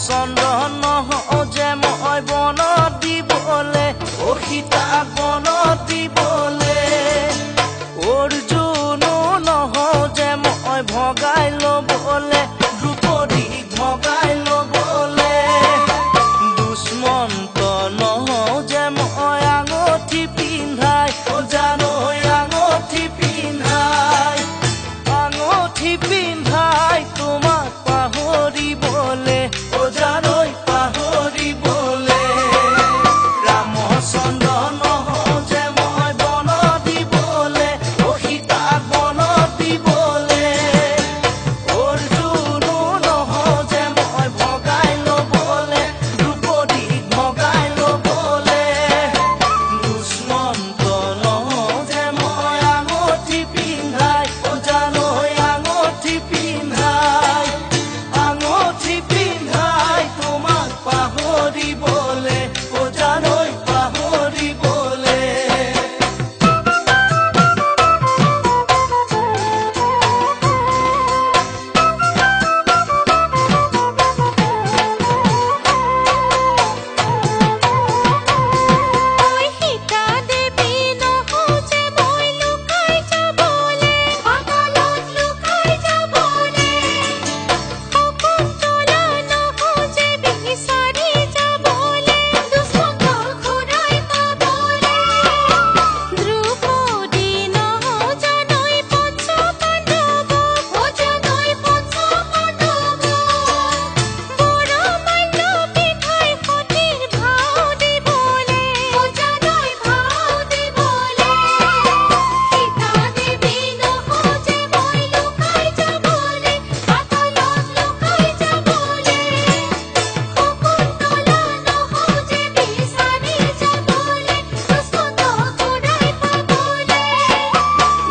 ৰামচন্দ্ৰ নহওঁ যে মই বনত দিবলে, অ সীতাক বনত দিবলে। অৰ্জুনো নহওঁ যে মই ভগাই ল'বলে, দ্ৰৌপদীক ভগাই ল'বলে। দুষ্মন্ত নহওঁ যে মই আঙঠি পিন্ধাই, অ জানৈ আঙঠি পিন্ধাই, আঙঠি পিন্ধাই তোমাক পাহৰিবলে, অ জানৈ পাহৰিবলে। ৰামচন্দ্ৰ নহওঁ যে মই বনত দিবলে, অ সীতাক বনত দিবলে। অৰ্জুনো নহওঁ যে মই ভগাই ল'বলে, দ্ৰৌপদীক ভগাই ল'বলে। দুষ্মন্ত নহওঁ যে মই আঙঠি পিন্ধাই, অ জানৈ আঙঠি পিন্ধাই, আঙঠি পিন্ধাই তোমাক পাহৰিবলে, অ জানৈ পাহৰিবলে। ঐ সীতা দেৱী নহওঁ যে মই লুকাই যাবলে, পাতালত লুকাই যাবলে। শকুন্তলা নহওঁ যে বিচাৰি যাবলে, দুষ্মন্ত ঘূৰাই পাবলে। দ্ৰৌপদী নহওঁ জানৈ পঞ্চ পাণ্ডৱ, অ জানৈ পঞ্চ পাণ্ডৱ। বৰমাল্য পিন্ধাই সতীৰ ভাও দিবলে, অ জানৈ ভাও দিবলে। সীতা দেৱী নহওঁ যে মই লুকাই যাবলে, পাতালত লুকাই যাবলে। শকুন্তলা নহওঁ যে বিচাৰি যাবলে, দুষ্মন্ত ঘূৰাই পাবলে।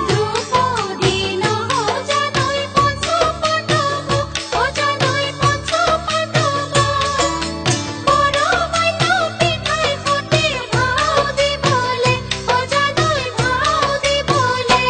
দ্ৰৌপদী নহওঁ জানৈ পঞ্চ পাণ্ডৱ, অ জানৈ পঞ্চ পাণ্ডৱ। বৰমাল্য পিন্ধাই সতীৰ ভাও দিবলে, অ জানৈ ভাও দিবলে।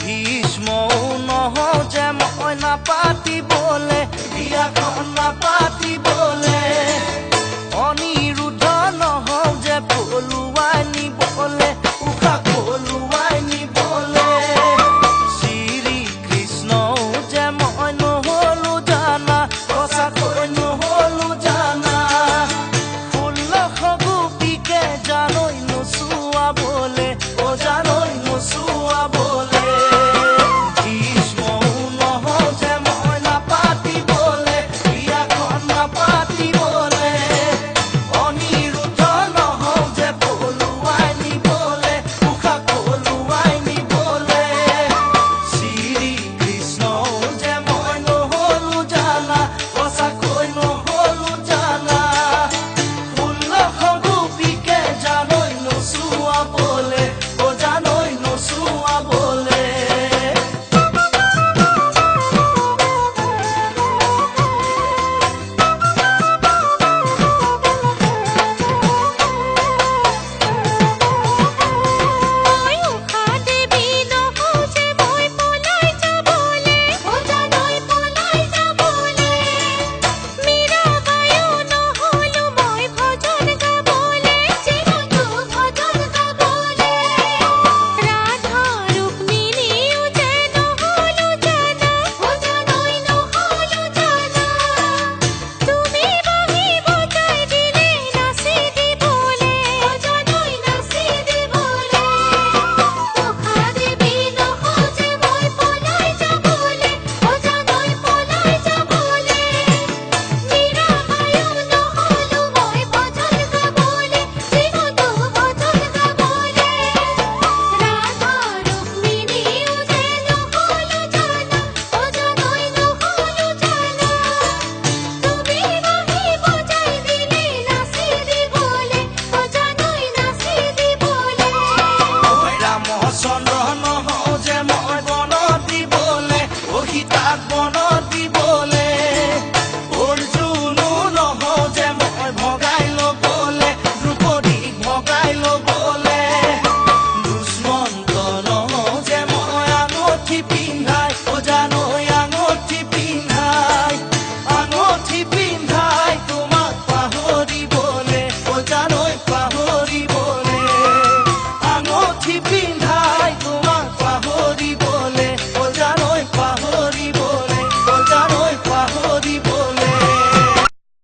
ভীষ্মও নহওঁ যে মই নাপাতিবলে, বিয়াখন নাপাতিবলে।